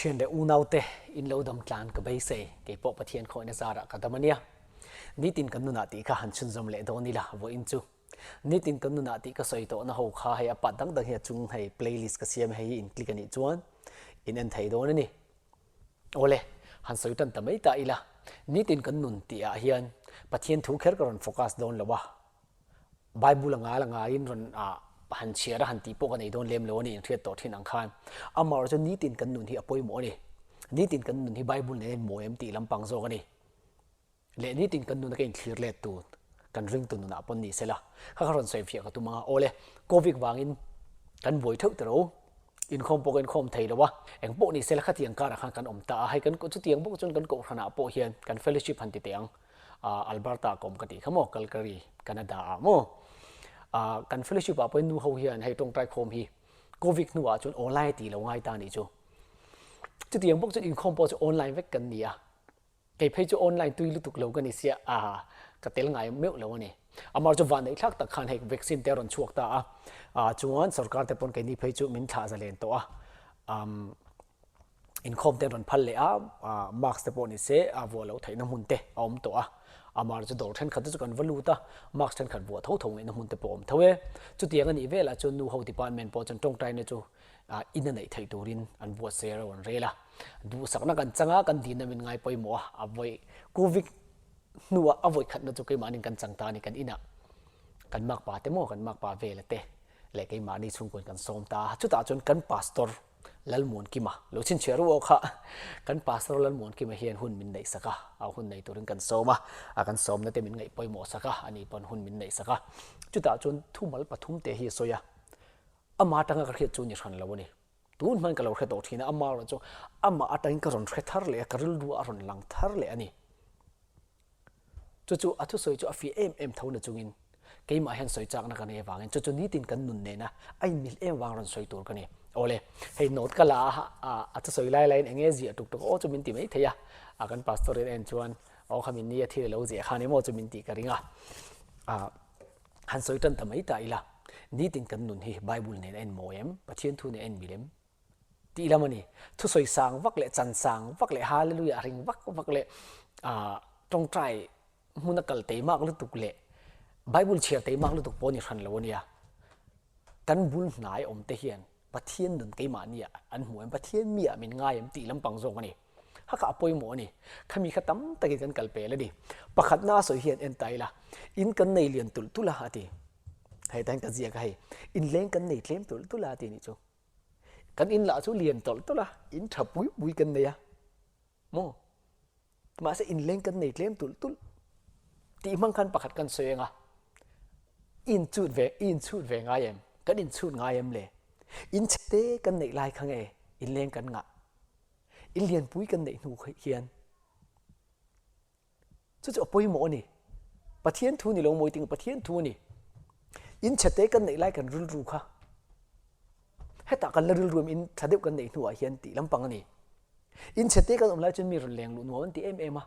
Thian leh unaute in lo dam tlan ka beisei, keipawh Pathian khawihna zarah ka dam ania. Nitin kan nunah tih kha han chhunzawm leh dawn ila vawiin chu. Nitin kan nunah tih ka sawi tawhna ho kha hei a pat dang dang hi a chung hei playlist ka siam hei hi in click anih chuan in en thei dawn a ni. Awle, han sawi tan ta mai ta ila, nitin kan nun tih ah hian Pathian thu kher ka rawn focus dawn lo a, Bible a ngal a ngaiin rawn han chhiar a han tih pawh ka nei dawn lem lo a ni inhriat tawh thin ang khan. Amaherawhchu nitin kan nun hi a pawimawh a ni. Nitin kan nun hi Bible nen a inmawi em tih lampang zawk a ni. Leh nitin kan nuna ka inthlir let tu kan ringtu nunah pawn ni sela kha kha rawn sawi fiah ka tum ang a, awle Covid vangin kan buai theuh ta ro, inkhawm pawh ka inkhawm thei lo a, eng pawh ni sela khatiang karah khan kan awm ta a, hei kan chutiang bawk chuan kan kohhranah pawh hian kan fellowship han ti teh ang, Alberta ka awm ka tih kha maw, Calgary, Canada ah maw, kan fellowship ah pawhin nu ho hian hei tawngtai khawm hi Covid hnuah chuan online tih lo ngai ta nih chu, chutiang bawk chuan inkhawm pawh chu online vek kan ni a. Kei phei chu online tui lutuk lo ka ni sia a, ka tel ngai meuh lo a ni. Amar chu vanneih thlak tak khan hei vaccine te a rawn chhuak ta a, ah chuan sorkar te pawn keini phei chu min thlah zalen tawh a, umm inkhawm te an rawn phal leh a, ah mask te pawh ni se a vuah loh theihna hmun te a awm tawh a, amar chu dawr thenkhat te chu kan va lut a, mask thenkhat vuah tho tho ngaihna hmun te pawh a awm tho e. Chutiang a nih velah chuan nu ho department pawh chuan tawngtaina chu in a neih theih turin an buatsaih a rawn rel a. Duhsakna kan chang a, kan dinna min ngai pawimawh a, a vawi Covid hnuah a vawi khatna chu keimahni kan chang ta a ni, kan inah kan makpa te maw, kan makpa vela te leh keimahni chhungkawn kan sawm ta a, chutah chuan kan Pastor Lalmuankima lo chhinchhiah ruh awk kha kan Pastor Lalmuankima hian hun min neih sak a, a hun nei turin kan sawm a, a kan sawmna te min ngaih pawimawh sak a, ani pawn hun min neih sak a, chutah chuan thumal pathum te hi a sawi a, Amah atanga ka hriat chu ni hran lo a ni. Tun hman ka lo hre tawh thin a, amah erawh chu amah atangin ka rawn hre thar leh a, ka rilru a rawn lang thar leh a ni. Chu chu a thusawi chu a fiah em em tho na chungin keimah hian sawi chakna ka nei avangin chu chu nitin kan nun nena a inmil em vang rawn sawi tur ka ni. Awle, hei note ka la a, a thusawi lai laiin eng nge ziah tuk tuk aw chu min ti mai thei a, a kan pastor in a en chuan aw kha min ni a thil a lo ziah khan emaw chu min tih ka ring a. Han sawi tan ta mai ta ila, nitin kan nun hi Bible nen a en mawi em? Pathian thu nen a en mil em? Tih lam a ni. Thusawi sang vak leh chan sang vak leh Hallelujah ring vak vak leh tawngtai hmuna kal teimak lutuk leh Bible chhiar teimak lutuk pawh ni hran lo a nia. Kan bul hnai awm te hian Pathian nun keimahni ah an hmu em? Pathian mi ah min ngai em? Tih lampang zawk a ni. Kha kha a pawimawh a ni. Khami kha tam takin kan kal pel a ni. Pakhatna a sawi hian en ta ila, in kan nei lian tulh tulh a a ti. Hei tan ka ziak a hei, in leng kan nei tlem tulh tulh a a ti nih chu. Kan in lah chu lian tawlh tawlh a, in tha pui pui kan nei a maw? Mahse in leng kan nei tlem tulh tulh tih hmang khan pakhat kan sawi ang a, in chut ve, i inchhut ve ngai em? Kan inchhut ngai em le? In chhe te kan neih lai kha nge in leng kan ngah? In lianpui kan neih hnu hian chu chu a pawimawh a ni. Pathian thu ni lo mawi ting Pathian thu a ni. In chhe te kan neih lai kan rilru kha hetah kan la rilru em in tha deuh kan neih hnuah hian tih lampang a ni. In chhe te kan awm lai chuan mi rawn leng luh nuam an ti em em a.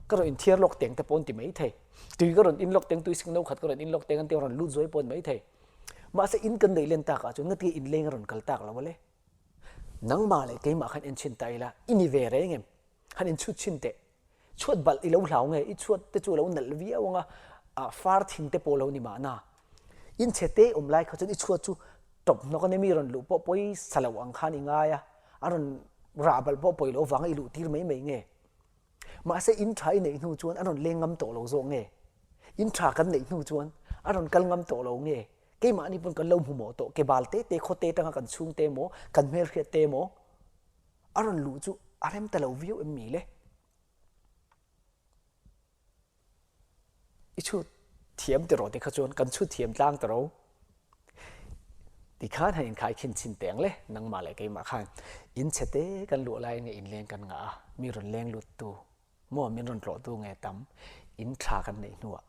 Ka rawn inthiar lawk teng te pawh an ti mai thei. Tui ka rawn in lawk teng, tui sing no khat ka rawn in lawk teng an ti a rawn lut zuai pawh an mai thei. Mahse in kan neih len takah chuan ngatinge in leng a rawn kal tak lo a le. Nangmah leh keimah khan en chhin ta ila, i ni ve reng em? Han inchhut chhin teh. Chhuat balh i lo hlau nge? I chhuat te chu a lo nalh viau ang a, ah far thing te pawh a lo ni mahna. In chhe te awm lai kha chuan i chhuat chu tawp hnawk a ni, mi rawn luh pawh pawisa lo ang khan i ngai a, a rawn rah balh pawh pawi lo vanga i luh tir mai mai nge? Mahse in tha i neih hnu chuan a rawn leng ngam tawh lo zawk nge? In tha kan neih hnu chuan a rawn kal ngam tawh lo nge? Keimahni pawn kan lo hmu mawh tawh, ke bal te te, khaw te tanga kan chhung te maw, kan hmelhriat te maw, a rawn luh chu a rem ta lo viau em mi le? I chhut thiam tiraw tikha chuan kan chhut thiam tlang tiraw? Tikhan han inkhai khin chhin teng le, nangmah leh keimah khan in chhe te kan luah lai nge inleng kan ngah a, mi rawn leng lut tu maw min rawn tlawh tu nge tam in tha kan neih hnuah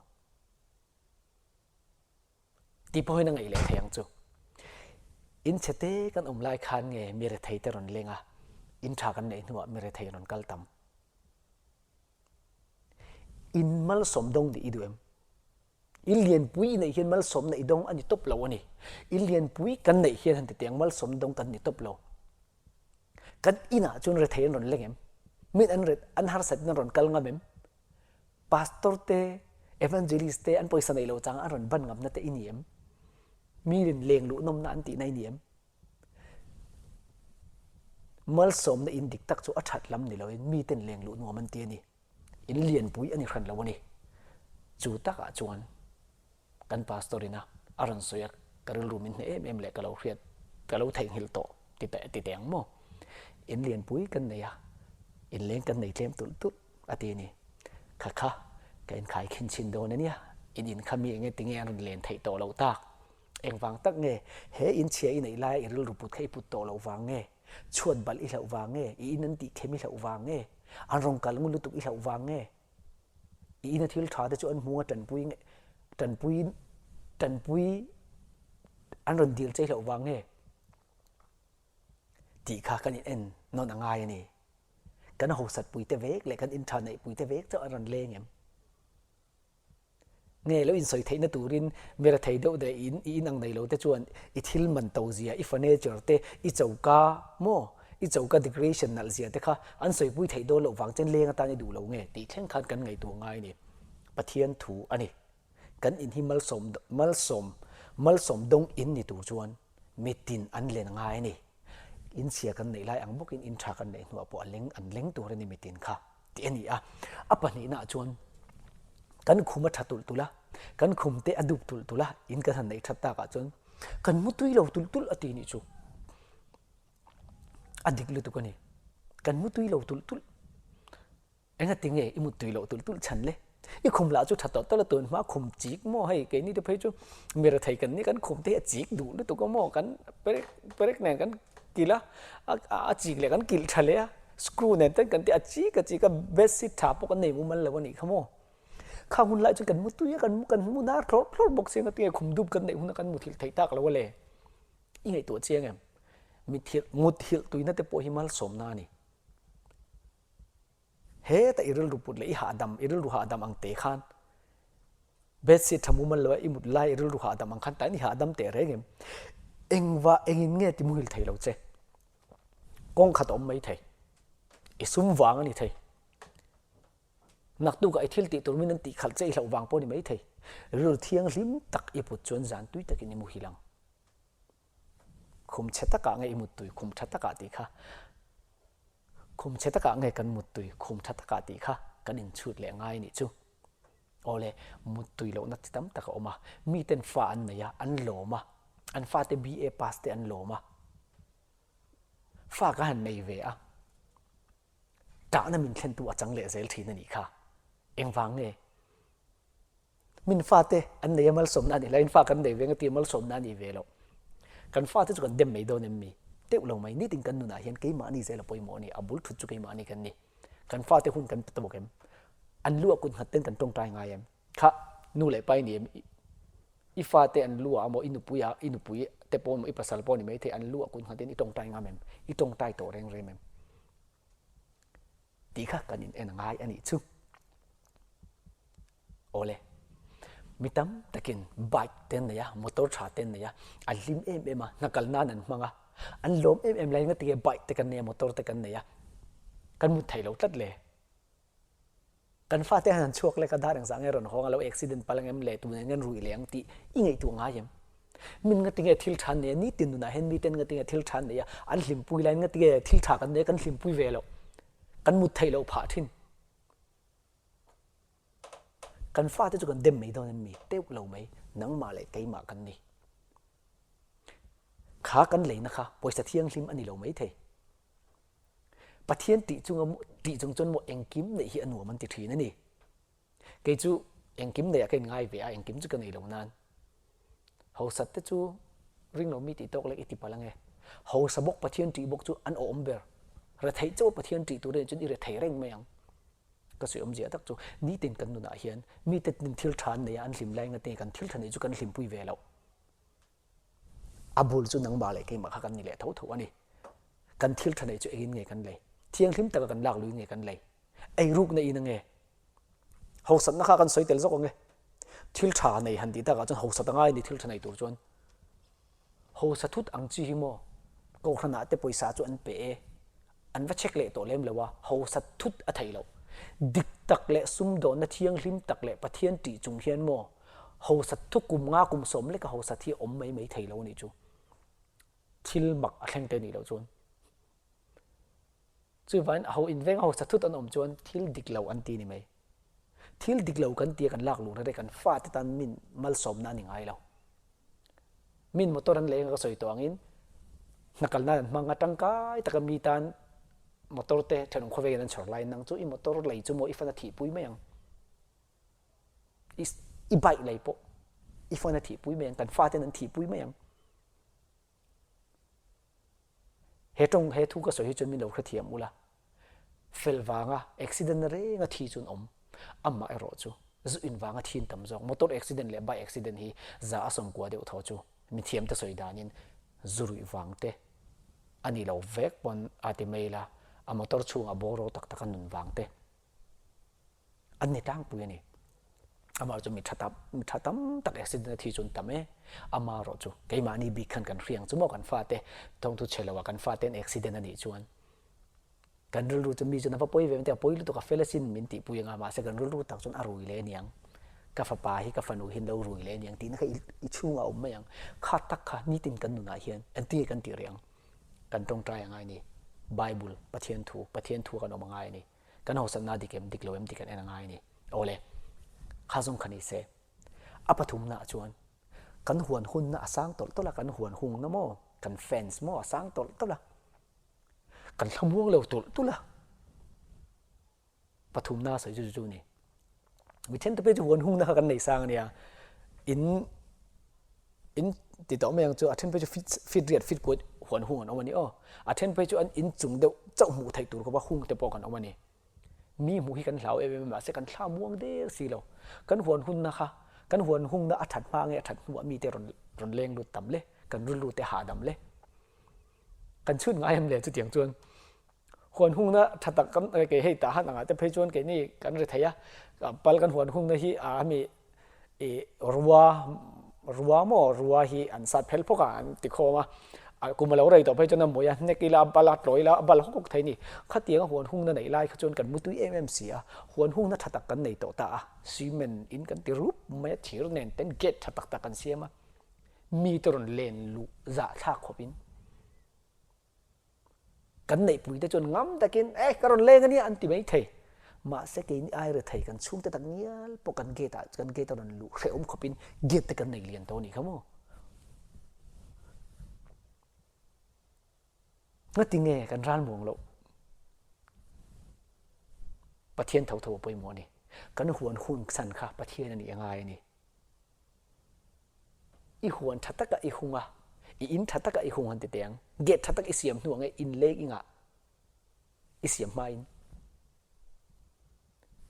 Ti pawhin a ngaih leh thei ang chu. In chhe te kan awm lai khan nge mi rethei te rawn leng a, in tha kan neih hnuah mi rethei rawn kal tam. In malsawm dawng nih i duh em? In lianpui i neih hian malsawmna i dawng a ni tawp lo a ni. In lianpui kan neih hian han ti teh ang malsawm dawng kan ni tawp lo. Kan inah chuan rethei an rawn leng em? Min an ret an harsatin an rawn kal ngam em? Pastor te, evangelist te an pawisa neih loh changah an rawn ban ngamna te i ni em? Mi in leng luh nawmna an tihna i ni em? Malsawmna in dik tak chu a that lam ni loin miten leng luh nuam an ti a ni. In lianpui a ni hran lo a ni. Chu takah chuan kan pastor ina a rawn sawi a, ka rilru min hneh em em leh ka lo hriat, ka lo theihnghilh tawh ti teh ti teh ang maw? In lianpui kan nei a, inleng kan nei tlem tulh tulh a ti a ni. Kha kha, ka inkhai khin chhin dawn a nia, in in kha mi enge tinge an rawn len theih tawh loh tak? Engvang tak nge he in chhia i neih laia i rilru put kha i put tawh loh vang nge? Chhuat balh i hlauh vang nge? I in an tih khem i hlauh vang nge? An rawn kal ngun lutuk i hlauh vang nge? I ina thil tha te chu an hmung a tanpui nge tanpui tanpui an rawn dil che i hlauh vang nge? Tih kha kan in en nawn a ngai a ni. Kan hosat pui te vek leh kan in tha neih pui te vek chauh an rawn leng em? Nge lo insawi theihna turin mi rethei deuh leh in i inang nei lo te chuan i thil man to zia, i furniture te, i choka maw, i choka decoration nalh zia te kha an sawipui theih dawn loh vang chuan leng atan i duh lo nge tih thleng khan kan ngaihtuah ngai a ni. Pathian thu a ni. Kan in hi malsawm malsawm malsawm dawng in ni tur chuan mitin an len ngai a ni. In chhia kan neih lai ang bawkin in tha kan neih hnuah pawh a leng an leng tur a ni mitin kha tih a ni a. A pahnihnaah chuan kan khum a tha tulh tulh a, kan khum te a dup tulh tulh a, in kan han neih that takah chuan kan mu tui lo tulh tulh a ti nih chu. A dik lutuk a ni. Kan mu tui lo tulh tulh. Engati nge i muttui loh tulh tulh chhan le? I khum lah chu tha tawh tawlh a tun hma khum chik maw hei keini te phei chu mi rethei kan ni kan khum te hi a chik duh lutuk a maw kan perek perek nen kan kilh a a chik leh kan kilh tha leh a screw nen ten kan tih a chik a chik a bedsheet tha pawh kan nei mumal lo a nih kha maw khang hun lai chuan kan mutui a kan kan mu nar thlawr thlawr bawk sia engati nge khum dup kan neih huna kan muthilh theih tak lo a le i ngaihtuah chiang em mithilh muthilh tuina te pawh hi malsawmna a ni. Heta i rilru put leh i hahdam, i rilru hahdam ang te khan bedsheet tha mumal lo a i mut lai i rilru hahdam ang khan tain i hahdam teh reng em? Engvah engin nge ti muhil thei lo che? Kawng khat a awm mai thei. I sum vang a ni thei. Naktukah i thil tih tur min an tih khalh che i hlauh vang pawh a ni mai thei. Rilru thianghlim tak i put chuan zan tui takin i muhil ang. Khum chhe takah nge i muttui khum tha takah tih kha Khum chhe takah nge kan muttui khum tha takah tih kha kan inchhut leh ngai nih chu. Awle, muttui lohna chi tam tak a awm a, miten fa an nei a, an lawm a, an fate BA pass te an lawm a, fa ka han nei ve a, tahna min thlentu a chang leh zel thin a nih kha. Engvang nge? Min fate an nei a malsawmna a nih laiin fa kan nei ve nga ti malsawmna a nih ve loh. Kan fate chu kan dem mai dawn em mi? Teuh lo mai, nitin kan nunah hian keimahni zel a pawimawh a ni, a bul thut chu keimahni kan ni. Kan fate hun kan pe ta bawk em? An lu ah kut nghat ten kan tawngtai ngai em? Kha nu leh pa i ni em? I fate an lu ah emaw i nupui ah i nupui te pawh emaw i pasal pawh a ni maithei an lu ah kut nghat ten i tawngtai ngam em? I tawngtai tawh reng rem em? Tih kha kan in en ngai a nih chu. Awle, mi tam takin bike te an nei a, motor tha te an nei a, an hlim em em a, hna kal nan an hmang a, an lawm em em lai ngatinge bike te kan nei a, motor te kan nei a, kan mut theih lo tlat le. Kan fate han han chhuak lek a, dar engzah nge rawn hawng a, lo accident palh ang em le, tun eng nge rui leh ang tih i ngaihtuah ngai em? Min ngatinge thil tha an nei a, nitin nunah hian miten ngatinge thil tha an nei a, an hlimpui laiin ngatinge thil tha kan nei a, kan hlimpui ve loh, kan mut theih loh phah thin. Kan fate chu kan dem mai dawn em mi? Teuh lo mai, nangmah leh keimah kan ni. Kha kan leina kha pawisa thianghlim a ni lo mai thei. Pathian tih chunga tih chung chuan maw engkim neih hi a nuam an ti thin a ni. Kei chu engkim neih ah ka inngai ve a, engkim chu ka nei lo nan. Hausa te chu ring lo mi tih tawk lek i ti palh ange. Hausa bawk Pathian tih bawk chu an awm ber. Retheih chauh Pathian tih tur anih chuan i rethei reng mai ang. Ka sawi awmzia tak chu nitin kan nunah hian mite tin thil tha an nei a, an hlim lai ngate kan thil tha neih chu kan hlimpui ve loh. A bul chu nangmah leh keimah kha kan ni leh tho tho a ni. Kan thil tha neih chu engin nge kan lei? Thianghlim taka kan lak lui nge kan lei? Eirukna in ange? Hausatna kha kan sawi tel zawk ange? Thil tha nei han tih takah chuan hausat a ngai a ni thil tha nei tur chuan. Hausa thut ang chi hi maw? Kohhranah te pawisa chu an pe e. An va check leh tawh lem lo a, hausat thut a theih loh. Dik tak leh sumdawnna thianghlim tak leh Pathian tih chung hian maw hausat thu kum nga kum sawm leka hausat hi a awm mai mai thei lo a nih chu. Thil mak a thleng te nih loh chuan. Chuvangin a ho inveng a hausa thut an awm chuan thil dik lo an ti ni mai. Thil dik lo kan tia kan lak luh rere kan fate tan min malsawmna a ni ngai lo. Min motor an lei anga ka sawi tawh angin hnakal nan an hmang a tangkai taka mi tan motor te thenawm khawvengin an chhawr laiin nang chu i motor lei chu maw i fan a thihpui mai ang. I bike lei pawh i fan a thihpui mai ang kan faten an thihpui mai ang. He tawng he thu ka sawi hi chuan min lo hrethiam ula, fel vanga accident na renga thi chu an awm, amah erawh chu zu in vanga thi an tam zawk, motor accident leh bike accident hi za a sawmkua deuh tho chu mithiam te sawi danin zu ruih vang te a ni lo vek pawn a ti mai la, a motor chhungah bawraw tak tak a nun vang te. An ni tlangpui a ni. Amah chu mi tha tam, mi tha tam tak accident a thi chu an tam e. Ama erawh chu keimahni bik khan kan hriang chu maw kan fate thawngthu chhe loah kan fate an accident a nih chuan kan rilru chu mi chuan a va pawi ve mai te a pawi lutuk a fel asin min tihpui anga mahse kan rilru tak chuan a rui leh aniang ka fapa hi ka fanu hi an lo rui leh aniang tihna kha i chhungah a awm mai ang. Kha tak kha nitin kan nunah hian engtin nge kan tih rih ang? Kan tawngtai a ngai a ni. Bible, Pathian thu, Pathian thu a kan awm a ngai a ni. Kan hausatna dik em, dik lo em tih kan en a ngai a ni. Awle, kha zawng kha ni se. A pathumnaah chuan kan huan hunna a sang tawlh tawlh a, kan huan hungna maw, kan fence maw a sang tawlh tawlh a, kan thlamuang lo tulh tulh a. Pathumna sawi chu chu chu a ni. Mi then te phei chu huan hungna kha kan nei sang a nia. In In ti tawh mai ang chu a then phei chu fit fit riat fit kuat huan hung an awm a ni aw. A then phei chu an in chung deuh chauh hmuh theih tur khawpa hung te pawh kan awm a ni. Mi hmuh hi kan hlau em em a mahse kan thla muang der si lo. Kan huan hunna kha kan huan hungna a that hma nge a that hnuah mite rawn rawn leng lut tam le kan rilru te hahdam le. Kan chhut ngai em le chutiang chuan Huan hungna tha tak kan kei hei tah han angah te phei chuan keini kan ri thei a, pal kan huan hungna hi a hemi i rua rua maw rua hi an sat phel phawk a an ti khawm a, kum a lo rei tawh phei chuan a mawih a hnek ila a bal a tlawi ila a bal hawk hawk thei a ni. Khatianga huan hungna neih lai kha chuan kan mutui em em si a, huan hungna tha tak kan nei tawh ta a, cement in kan ti rup mai a, thir nen ten gate tha tak tak kan siam a, mi te rawn len luh zahthlak khawp in. Kan neihpui te chuan ngam takin eh ka rawn leng ania an ti mai thei. Mahse keini ai ri thei kan chhungte tak ngial pawh kan gate ah kan gate a rawn luh hrehawm khawpin gate te kan nei lian tawh a nih kha maw. Ngati nge kan ral muang loh? Pathian tho tho a pawimawh a ni. Kan huan hun san kha Pathian a nih a ngai a ni. I huan tha taka i hung a, i in tha taka i hung han ti teh ang. Gate tha tak i siam hnu ang e, in leng i ngah i siam hmain.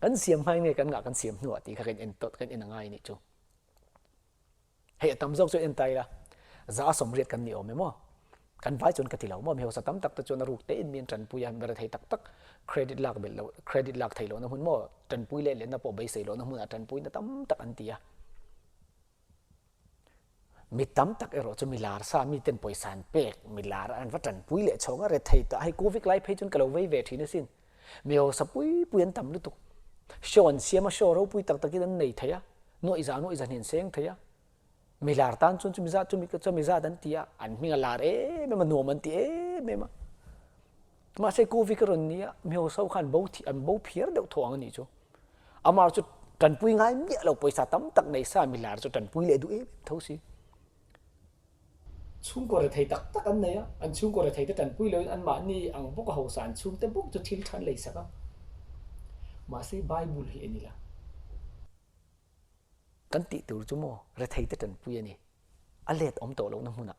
Kan siam hmain nge kan ngah kan siam hnuah tih kha kan en tawt kan en a ngai a nih chu. Hei a tam zawk chu en ta ila, za a sawmriat kan ni awm em aw? Kan vai chuan ka ti lo maw? Mi hausa tam tak te chuan a ruk tein mi an tanpui a, mi rethei tak tak credit lak belh loh, credit lak theih lohna hmun maw, tanpui leh lehna pawh beisei lohna hmunah tanpuina tam tak an ti a. Mi tam tak erawh chu mi lar sa mi ten pawisa an pek, mi lar an va tanpui leh chhawng a, rethei tah hei Covid lai phei chuan ka lo vei ve thin asin. Mi hausa pui pui an tam lutuk. Show an siam a, show ropui tak takin an nei thei a, nuaihza nuaihza hnen seng thei a. Mi lar tan chuan chumi zat chumi chumi zat an ti a, an hming a lar em em a, nuam an ti em em a. Mahse Covid a rawn ni a, mi hausa ho khan bo an bo phiar deuh thaw ang a nih chu. Amah chu tanpui ngai miah lo pawisa tam tak nei sa mi lar chu tanpui leh duh em em tho si. Chhungkaw rethei tak tak an nei a, an chhungkaw rethei te tanpui loin anmahni ang bawk a hausa an chhungte bawk chu thil tha an leisak a. Mahse Bible hi en ila. Kan tih tur chu maw rethei te tanpui a ni. A let awm tawh lohna hmunah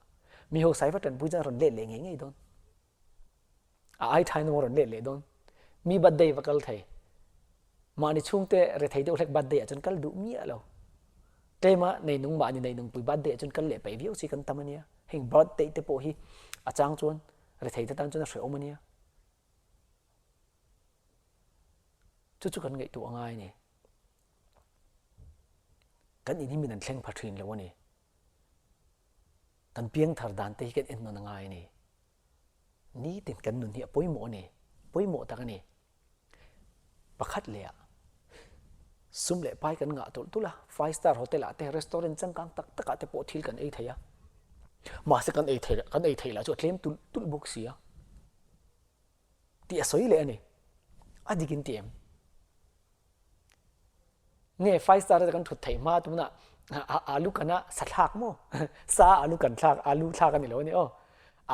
mi hausa hi va tanpui chuan a rawn let leh ngei ngei dawn. A ai thain a rawn let leh dawn. Mi birthday va kal thei. Mahni chhungte rethei deuh hlek birthday ah chuan kal duh miah lo. Tlema neinung mahni neinung pui birthday ah chuan kal leh peih viau si kan tam a nia. Heng birthday te pawh hi a chang chuan rethei te tan chuan a hrehawm a nia. Chu chu kan ngaihtuah a ngai a ni. Kan in hi min an thleng pha thin lo a ni. Kan piangthar dan te hi kan en nawn a ngai a ni. Nitin kan nun hi a pawimawh a ni, pawimawh tak a ni. Pakhat leh ah sum leh pai kan ngah tulh tulh a, five star hotel ah te restaurant changkang tak tak ah te pawh thil kan ei thei a, mahse kan ei thei kan ei theih lah chu a tlem tulh tulh bawk si a tih a sawi leh a ni. A dik in ti em? Nge five star te kan thut theih hma tunah alu kana sa thlak maw sa alu kan thlak alu thlak ani lo ani aw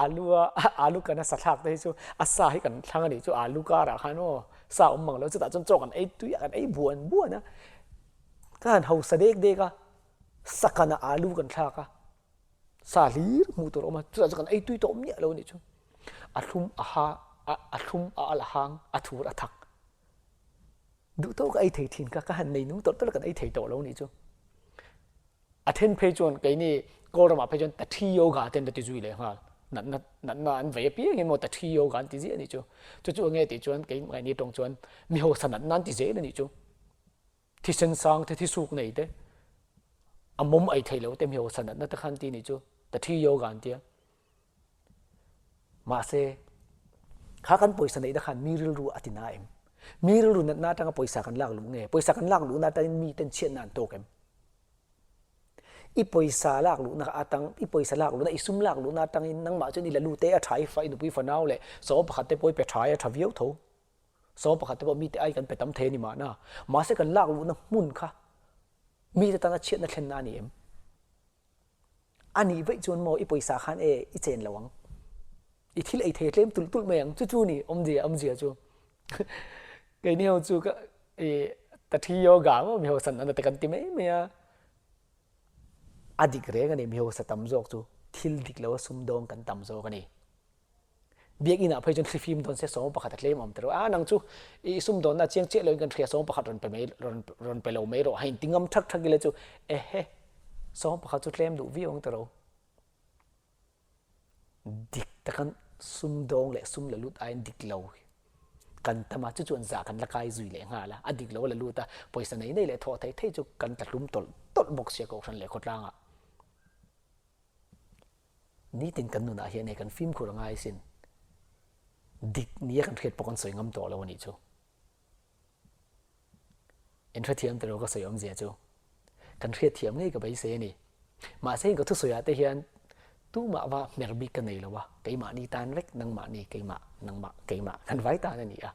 alu a alu kana sa thlak te hi chu a sa hi kan thlang ani chu alu karah khan aw sa awm mang lo chutah chuan chaw kan ei tui a kan ei buan buan a ka han hausa dek dek a sa kana alu kan thlak a sa hlir hmuh tur a awm a chutah chuan kan ei tui tawh miah lo anih chu a thlum a ha a thlum a al a hang a thur a thak Duh tawk ka ei thei thin kha ka han nei nung tawlh tawlh a kan ei thei tawh lo nih chu. A then phei chuan keini Kawlramah phei chuan Tathi Yoga te an la ti zui leh nghal. Natna natna an vei apiang hian maw Tathi Yoga an ti ziah anih chu. Chu chu enge tih chuan kei mahni tawng chuan mi hausa natna an ti zel anih chu. Thisen sang te thisuk nei te a mawm ei thei lo te mi hausa natna te kha an ti anih chu Tathi Yoga an tia. Mahse, kha kan pawisa neihna khan mi rilru a ti na em? Mi rilru natna atanga pawisa kan lak luh nge? Pawisa kan lak luhna atangin mi ten chhiatna an tawk em? I pawisa lak luhna atang, i pawisa lak luhna, i sum lak luhna atangin nangmah chuan i la lut e, a tha i fa, i nupui fanau leh sawm pakhat te pawh i pe tha e, a tha viau tho. Sawm pakhat te pawh mite ai kan pe tam thei a ni mahna. Mahse kan lak luhna hmun kha mite tana chhiatna thlenna a ni em? A nih vaih chuan maw i pawisa khan e i chen lo ang. I thil ei thei a tlem tulh tulh mai ang. Chu chu ni awmzia awmzia chu. Keini ho chu ka i tathi yoga maw mi hausa an te kan ti mai mai a. A dik reng a ni mi hausa tam zawk chu thil dik lo a sumdawng kan tam zawk a ni. Biakinn ah phei chuan thlifim dawn se sawm pakhat a tlem awm ta rawh. A nang chu i sumdawnna chiang chiah loin kan hria sawm pakhat rawn pe mai rawn rawn pe lo mai rawh. Hei inti ngam thak thak ila chu ehe sawm pakhat chu tlem duh viau ang ta ro. Dik takan sumdawng leh sum la lut aiin dik lo kan tam a, chu chuan zah kan la kai zui leh nghal a. A dik lo a la lut a, pawisa nei nei leh thawh thei thei chu kan tla hlum tawlh tawlh bawk sia Kohhran leh khawtlangah. Nitin kan nunah hian hei kan fimkhur a ngai sin. Dik nia kan hriat pawh kan sawi ngam tawh lo a nih chu. In hrethiam tiraw ka sawi awmzia chu. Kan hriatthiam ngei ka beisei a ni. Mahse heng ka thusawiah te hian tumah va hmer bik ka nei lo a, keimahni tan vek, nangmahni, keimah, nangmah, keimah kan vai tan a ni a.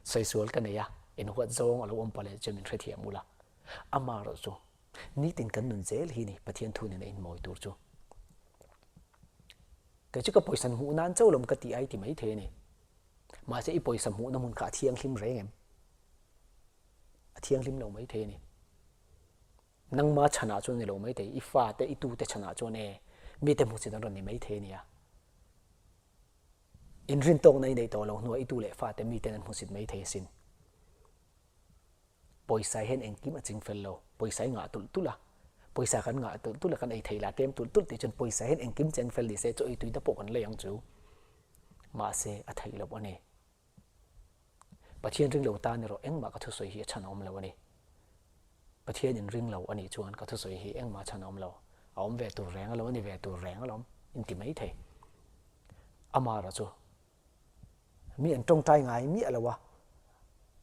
Sawi sual ka nei a, inhuat zawng a lo awm palh e chuan min hrethiam ula. Amaherawh chu Nitin kan nun zel hi ni Pathian thu nen a inmawi tur chu. Kei chu ka pawisa hmuh nan chauh lawm ka ti ai ti mai thei a ni. Mahse i pawisa hmuhna hmun kha a thianghlim reng em? A thianghlim lo mai thei a ni. Nangma chhanah chuan ni lo mai thei, i fate, i tute chhanah chuan e, mite hmuhsit an rawn ni mai thei a nia. Inrintawkna i neih tawh lo hnuah i tu leh fate miten an hmuhsit mai thei asin. Pawisa hian engkim a ching fel lo, pawisa i ngah tulh tulh a, pawisa kan ngah tulh tulh a, kan ei thei lah tlem tulh tulh tih chuan pawisa hian engkim cheng fel ni se, chaw ei tuina pawh kan lei ang chu. Mahse, a theih loh a ni. Pathian ring lo tan erawh engmah ka thusawi hi a chhan a awm lo a ni. Pathian in ring lo a nih chuan ka thusawi hi engmah chhan a awm lo. A awm ve tur reng alawm, a ni ve tur reng alawm, inti mai thei. Amah erawh chu Mi an tawngtai ngai miah lo a,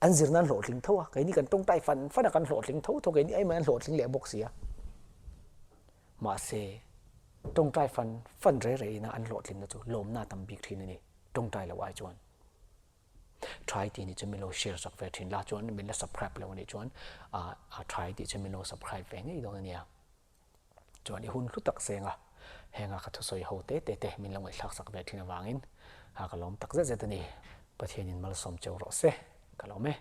an zirna an hlawhtling tho a, keini kan tawngtai fan fan a kan hlawhtling tho tho, keini aimai an hlawhtling leh bawk si a. Mahse, tawngtai fan fan re re ina an hlawhtlinna chu lawmna tam bik thin a ni, tawngtai loh ai chuan. Try tih nih chuan min lo share sak ve thin la, chuan min la subscribe lo anih chuan a try tih chuan min lo subscribe ve ngei dawn a nia. Chuan i hun hlu tak seng a, henga ka thusawi ho te te te min lo ngaihthlak sak ve thin avangin ka lawm tak zet zet a ni. Pathianin malsawm cheu rawh se, ka lawm e.